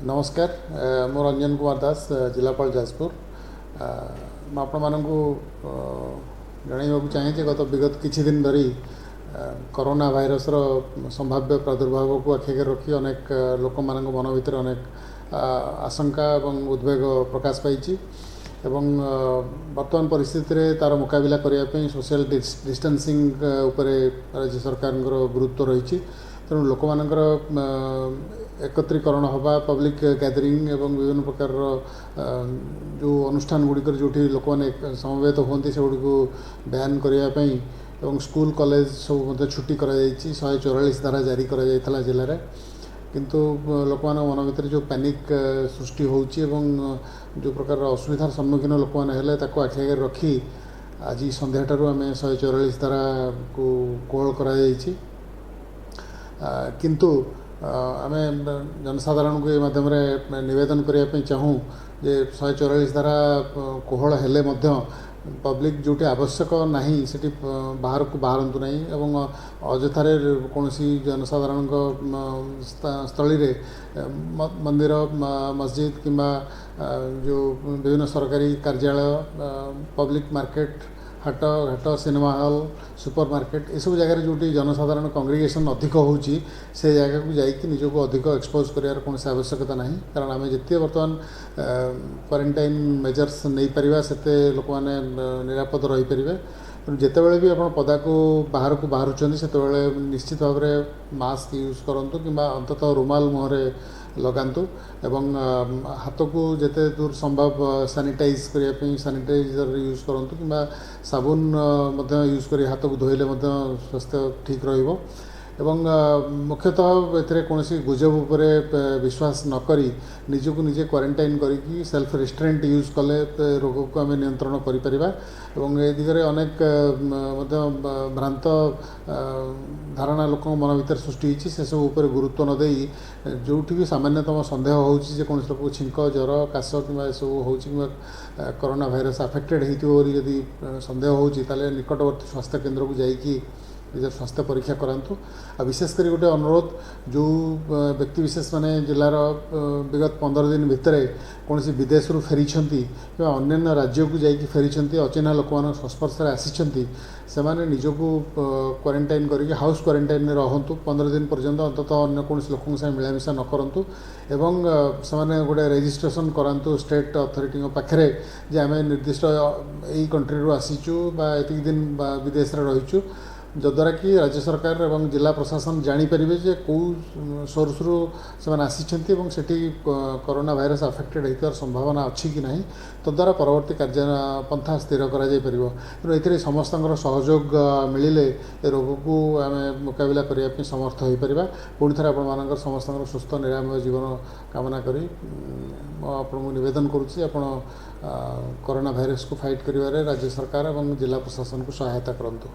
ନମସ୍କାର, ମୁଁ ରଞ୍ଜନ କୁମାର ଦାସ, ଜିଲ୍ଲାପାଳ, ଯାଜପୁର। ମୁଁ ଆପଣମାନଙ୍କୁ ଜଣାଇବାକୁ ଚାହେଁ ଯେ ବିଗତ କିଛି ଦିନ ଧରି କରୋନା ଭାଇରସର ସମ୍ଭାବ୍ୟ ପ୍ରାଦୁର୍ଭାବକୁ ଆଖି ଆଗରେ ରଖି ଅନେକ ଲୋକମାନଙ୍କ ମନ ଭିତରେ ଅନେକ ଆଶଙ୍କା ଏବଂ ଉଦ୍ବେଗ ପ୍ରକାଶ ପାଇଛି ଏବଂ ବର୍ତ୍ତମାନ ପରିସ୍ଥିତିରେ ତା'ର ମୁକାବିଲା କରିବା ପାଇଁ ସୋସିଆଲ ଡିଷ୍ଟାନ୍ସିଂ ଉପରେ ରାଜ୍ୟ ସରକାରଙ୍କର ଗୁରୁତ୍ୱ ରହିଛି। ତେଣୁ ଲୋକମାନଙ୍କର ଏକତ୍ରୀକରଣ ହେବା, ପବ୍ଲିକ୍ ଗ୍ୟାଦରିଂ ଏବଂ ବିଭିନ୍ନ ପ୍ରକାରର ଯେଉଁ ଅନୁଷ୍ଠାନ ଗୁଡ଼ିକରେ ଯେଉଁଠି ଲୋକମାନେ ସମବେତ ହୁଅନ୍ତି, ସେଗୁଡ଼ିକୁ ବ୍ୟାନ୍ କରିବା ପାଇଁ ଏବଂ ସ୍କୁଲ, କଲେଜ ସବୁ ମଧ୍ୟ ଛୁଟି କରାଯାଇଛି। 144 ଧାରା ଜାରି କରାଯାଇଥିଲା ଜିଲ୍ଲାରେ। କିନ୍ତୁ ଲୋକମାନଙ୍କ ମନ ଭିତରେ ଯେଉଁ ପ୍ୟାନିକ୍ ସୃଷ୍ଟି ହେଉଛି ଏବଂ ଯେଉଁ ପ୍ରକାରର ଅସୁବିଧାର ସମ୍ମୁଖୀନ ଲୋକମାନେ ହେଲେ, ତାକୁ ଆଖି ଆଗରେ ରଖି ଆଜି ସନ୍ଧ୍ୟାଠାରୁ ଆମେ 144 ଧାରାକୁ କୋହଳ କରାଯାଇଛି। କିନ୍ତୁ ଆମେ ଜନସାଧାରଣଙ୍କୁ ଏ ମାଧ୍ୟମରେ ନିବେଦନ କରିବା ପାଇଁ ଚାହୁଁ ଯେ 144 ଧାରା କୋହଳ ହେଲେ ମଧ୍ୟ ପବ୍ଲିକ୍ ଯେଉଁଠି ଆବଶ୍ୟକ ନାହିଁ, ସେଠି ବାହାରକୁ ବାହାରନ୍ତୁ ନାହିଁ ଏବଂ ଅଯଥାରେ କୌଣସି ଜନସାଧାରଣଙ୍କ ସ୍ଥଳୀରେ, ମନ୍ଦିର, ମସଜିଦ୍ କିମ୍ବା ଯେଉଁ ବିଭିନ୍ନ ସରକାରୀ କାର୍ଯ୍ୟାଳୟ, ପବ୍ଲିକ୍ ମାର୍କେଟ, ହାଟ ଘାଟ, ସିନେମା ହଲ୍, ସୁପର ମାର୍କେଟ, ଏସବୁ ଜାଗାରେ ଯେଉଁଠି ଜନସାଧାରଣ କଂଗ୍ରିଗେସନ୍ ଅଧିକ ହେଉଛି, ସେ ଜାଗାକୁ ଯାଇକି ନିଜକୁ ଅଧିକ ଏକ୍ସପୋଜ୍ କରିବାର କୌଣସି ଆବଶ୍ୟକତା ନାହିଁ। କାରଣ ଆମେ ଯେତେ ବର୍ତ୍ତମାନ କ୍ୱାରେଣ୍ଟାଇନ୍ ମେଜର୍ସ ନେଇପାରିବା, ସେତେ ଲୋକମାନେ ନିରାପଦ ରହିପାରିବେ। ତେଣୁ ଯେତେବେଳେ ବି ଆପଣ ପଦାକୁ ବାହାରକୁ ବାହାରୁଛନ୍ତି, ସେତେବେଳେ ନିଶ୍ଚିତ ଭାବରେ ମାସ୍କ ୟୁଜ୍ କରନ୍ତୁ କିମ୍ବା ଅନ୍ତତଃ ରୁମାଲ ମୁହଁରେ ଲଗାନ୍ତୁ ଏବଂ ହାତକୁ ଯେତେ ଦୂର ସମ୍ଭବ ସାନିଟାଇଜ୍ କରିବା ପାଇଁ ସାନିଟାଇଜର୍ ୟୁଜ୍ କରନ୍ତୁ କିମ୍ବା ସାବୁନ ମଧ୍ୟ ୟୁଜ୍ କରି ହାତକୁ ଧୋଇଲେ ମଧ୍ୟ ସ୍ୱାସ୍ଥ୍ୟ ଠିକ୍ ରହିବ। ଏବଂ ମୁଖ୍ୟତଃ ଏଥିରେ କୌଣସି ଗୁଜବ ଉପରେ ବିଶ୍ୱାସ ନ କରି ନିଜକୁ ନିଜେ କ୍ୱାରେଣ୍ଟାଇନ୍ କରିକି ସେଲ୍ଫ ରେଷ୍ଟ୍ରେଣ୍ଟ ୟୁଜ୍ କଲେ ରୋଗକୁ ଆମେ ନିୟନ୍ତ୍ରଣ କରିପାରିବା। ଏବଂ ଏ ଦିଗରେ ଅନେକ ମଧ୍ୟ ଭ୍ରାନ୍ତ ଧାରଣା ଲୋକଙ୍କ ମନ ଭିତରେ ସୃଷ୍ଟି ହେଇଛି। ସେସବୁ ଉପରେ ଗୁରୁତ୍ୱ ନ ଦେଇ ଯେଉଁଠି ବି ସାମାନ୍ୟତମ ସନ୍ଦେହ ହେଉଛି ଯେ କୌଣସି ଲୋକକୁ ଛିଙ୍କ, ଜ୍ୱର, କାଶ କିମ୍ବା ଏସବୁ ହେଉଛି କିମ୍ବା କରୋନା ଭାଇରସ୍ ଆଫେକ୍ଟେଡ଼ ହେଇଥିବ ବୋଲି ଯଦି ସନ୍ଦେହ ହେଉଛି, ତାହେଲେ ନିକଟବର୍ତ୍ତୀ ସ୍ୱାସ୍ଥ୍ୟ କେନ୍ଦ୍ରକୁ ଯାଇକି ନିଜର ସ୍ୱାସ୍ଥ୍ୟ ପରୀକ୍ଷା କରାନ୍ତୁ। ଆଉ ବିଶେଷ କରି ଗୋଟେ ଅନୁରୋଧ, ଯେଉଁ ବ୍ୟକ୍ତି ବିଶେଷ ମାନେ ଜିଲ୍ଲାର ବିଗତ 15 ଦିନ ଭିତରେ କୌଣସି ବିଦେଶରୁ ଫେରିଛନ୍ତି କିମ୍ବା ଅନ୍ୟାନ୍ୟ ରାଜ୍ୟକୁ ଯାଇକି ଫେରିଛନ୍ତି, ଅଚିହ୍ନା ଲୋକମାନଙ୍କ ସଂସ୍ପର୍ଶରେ ଆସିଛନ୍ତି, ସେମାନେ ନିଜକୁ କ୍ୱାରେଣ୍ଟାଇନ୍ କରିକି ହାଉସ୍ କ୍ୱାରେଣ୍ଟାଇନ୍ରେ ରହନ୍ତୁ 15 ଦିନ ପର୍ଯ୍ୟନ୍ତ। ଅନ୍ତତଃ ଅନ୍ୟ କୌଣସି ଲୋକଙ୍କ ସାଙ୍ଗେ ମିଳାମିଶା ନ କରନ୍ତୁ ଏବଂ ସେମାନେ ଗୋଟେ ରେଜିଷ୍ଟ୍ରେସନ୍ କରାନ୍ତୁ ଷ୍ଟେଟ୍ ଅଥରିଟିଙ୍କ ପାଖରେ ଯେ ଆମେ ନିର୍ଦ୍ଦିଷ୍ଟ ଏଇ କଣ୍ଟ୍ରିରୁ ଆସିଛୁ ବା ଏତିକି ଦିନ ବା ବିଦେଶରେ ରହିଛୁ, ଯଦ୍ୱାରା କି ରାଜ୍ୟ ସରକାର ଏବଂ ଜିଲ୍ଲା ପ୍ରଶାସନ ଜାଣିପାରିବେ ଯେ କେଉଁ ସୋର୍ସରୁ ସେମାନେ ଆସିଛନ୍ତି ଏବଂ ସେଠି କରୋନା ଭାଇରସ୍ ଆଫେକ୍ଟେଡ଼ ହେଇଥିବାର ସମ୍ଭାବନା ଅଛି କି ନାହିଁ। ତଦ୍ୱାରା ପରବର୍ତ୍ତୀ କାର୍ଯ୍ୟପନ୍ଥା ସ୍ଥିର କରାଯାଇପାରିବ। ତେଣୁ ଏଥିରେ ସମସ୍ତଙ୍କର ସହଯୋଗ ମିଳିଲେ ଏ ରୋଗକୁ ଆମେ ମୁକାବିଲା କରିବା ପାଇଁ ସମର୍ଥ ହୋଇପାରିବା। ପୁଣି ଥରେ ଆପଣମାନଙ୍କର ସମସ୍ତଙ୍କର ସୁସ୍ଥ ନିରାମୟ ଜୀବନ କାମନା କରି ମୁଁ ଆପଣଙ୍କୁ ନିବେଦନ କରୁଛି, ଆପଣ କରୋନା ଭାଇରସକୁ ଫାଇଟ୍ କରିବାରେ ରାଜ୍ୟ ସରକାର ଏବଂ ଜିଲ୍ଲା ପ୍ରଶାସନକୁ ସହାୟତା କରନ୍ତୁ।